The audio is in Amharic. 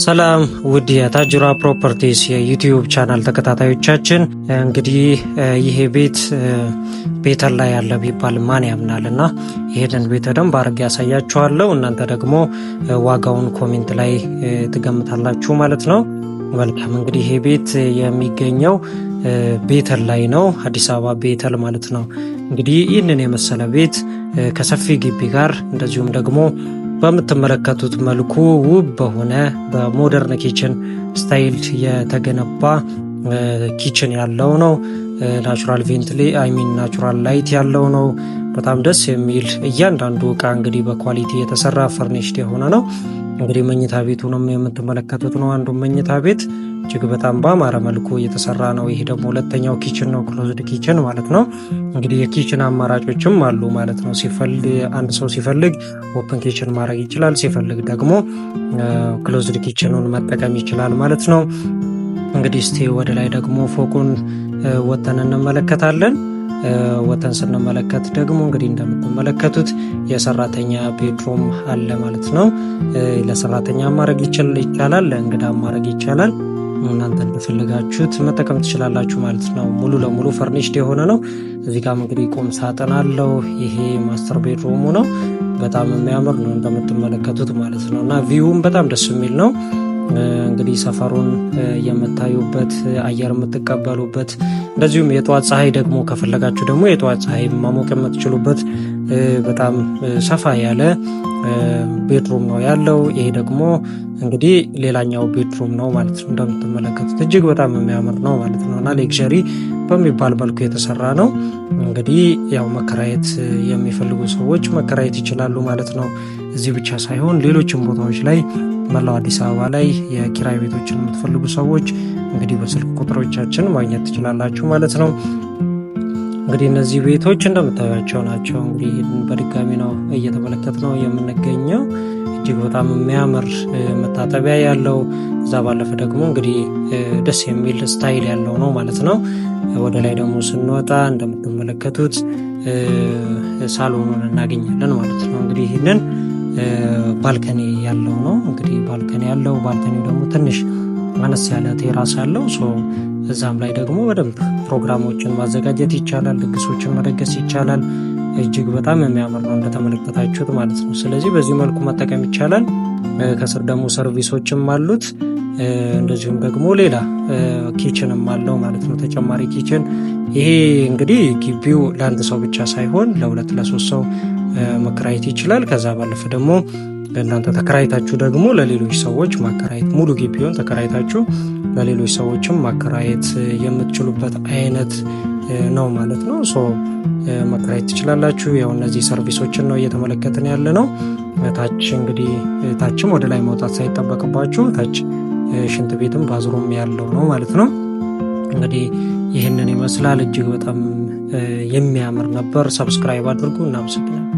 ሰላም ውድ የታጅራ Properties የ YouTube channel ተከታታዮቻችን፣ እንግዲህ ይሄ ቤት ቤተል ላይ ያለ ቢባል ማን ያምናል? እና ይሄንን ቤት በደንብ አድርጌ ያሳያችኋለሁ። እናንተ ደግሞ ዋጋውን comment ላይ ትገምታላችሁ ማለት ነው። መልካም፣ እንግዲህ ይሄ ቤት የሚገኘው ቤተል ላይ ነው፣ አዲስ አበባ ቤተል ማለት ነው። እንግዲህ ይህንን የመሰለ ቤት ከሰፊ ግቢ ጋር እንደዚሁም ደግሞ በምትመለከቱት መልኩ ውብ በሆነ በ modern kitchen style የተገነባ kitchen ያለው ነው። Natural I mean natural light ያለው ነው። በጣም ደስ የሚል፣ እያንዳንዱ እቃ እንግዲህ በ quality የተሰራ፣ furnished የሆነ ነው። እንግዲህ መኝታ ቤቱንም የምትመለከቱት ነው። አንዱ መኝታ ቤት እጅግ በጣም በአማረ መልኩ የተሰራ ነው። ይሄ ደግሞ ሁለተኛው kitchen ነው፣ closed kitchen ማለት ነው። እንግዲህ የ kitchen አማራጮችም አሉ ማለት ነው። ሲፈልግ፣ አንድ ሰው ሲፈልግ open kitchen ማድረግ ይችላል፣ ሲፈልግ ደግሞ closed kitchen ኑን መጠቀም ይችላል ማለት ነው። እንግዲህ እስቲ ወደ ላይ ደግሞ ፎቁን ወጥተን እንመለከታለን። ወጥተን ስንመለከት ደግሞ እንግዲህ እንደምትመለከቱት የሰራተኛ bedroom አለ ማለት ነው። ለሰራተኛ ማድረግ ይቻላል፣ ለእንግዳ ማድረግ ይቻላል። እናንተ እንደፈለጋችሁት መጠቀም ትችላላችሁ ማለት ነው። ሙሉ ለሙሉ furnished የሆነ ነው። እዚህ ጋም እንግዲህ ቁም ሳጥን አለው። ይሄ master bedroom ኡ ነው። በጣም የሚያምር ነው እንደምትመለከቱት ማለት ነው። እና view ም በጣም ደስ የሚል ነው። እንግዲህ ሰፈሩን የምታዩበት፣ አየር የምትቀበሉበት፣ እንደዚሁም የጠዋት ፀሐይ ደግሞ ከፈለጋችሁ ደግሞ የጠዋት ፀሐይ ማሞቅ የምትችሉበት በጣም ሰፋ ያለ bedroom ነው ያለው። ይሄ ደግሞ እንግዲህ ሌላኛው bedroom ነው ማለት ነው። እንደምትመለከቱት እጅግ በጣም የሚያምር ነው ማለት ነው እና luxury በሚባል መልኩ የተሰራ ነው። እንግዲህ ያው መከራየት የሚፈልጉ ሰዎች መከራየት ይችላሉ ማለት ነው። እዚህ ብቻ ሳይሆን ሌሎችም ቦታዎች ላይ፣ መላው አዲስ አበባ ላይ የኪራይ ቤቶችን የምትፈልጉ ሰዎች እንግዲህ በስልክ ቁጥሮቻችን ማግኘት ትችላላችሁ ማለት ነው። እንግዲህ እነዚህ ቤቶች እንደምታዩቸው ናቸው። እንግዲህ በድጋሚ ነው እየተመለከትን ነው የምንገኘው። እጅግ በጣም የሚያምር መታጠቢያ ያለው፣ እዛ ባለፈ ደግሞ እንግዲህ ደስ የሚል style ያለው ነው ማለት ነው። ወደ ላይ ደግሞ ስንወጣ እንደምትመለከቱት ሳሎኑን እናገኛለን ማለት ነው። እንግዲህ ይህንን balcony ያለው ነው። እንግዲህ balcony ያለው፣ balcony ው ደግሞ ትንሽ አነስ ያለ terrace አለው። So እዛም ላይ ደግሞ በደንብ ፕሮግራሞችን ማዘጋጀት ይቻላል። ድግሶችን መደገስ ይቻላል። እጅግ በጣም የሚያምር ነው እንደተመለከታችሁት ማለት ነው። ስለዚህ በዚህ መልኩ መጠቀም ይቻላል። ከስር ደግሞ service ኦችም አሉት። እንደዚሁም ደግሞ ሌላ kitchen ም አለው ማለት ነው፣ ተጨማሪ kitchen። ይሄ እንግዲህ ግቢው ለአንድ ሰው ብቻ ሳይሆን ለሁለት ለሶስት ሰው መከራየት ይችላል። ከዛ ባለፈ ደግሞ እናንተ ተከራይታችሁ ደግሞ ለሌሎች ሰዎች ማከራየት፣ ሙሉ ግቢውን ተከራይታችሁ ለሌሎች ሰዎችም ማከራየት የምትችሉበት አይነት ነው ማለት ነው። So መከራየት ትችላላችሁ። ያው እነዚህ service ኦችን ነው እየተመለከትን ያለ ነው። ታች እንግዲህ ታችም ወደ ላይ መውጣት ሳይጠበቅባችሁ ታች ሽንት ቤትም bathroom ያለው ነው ማለት ነው። እንግዲህ ይህንን ይመስላል። እጅግ በጣም የሚያምር ነበር። Subscribe አድርጉ። እናመሰግናለን።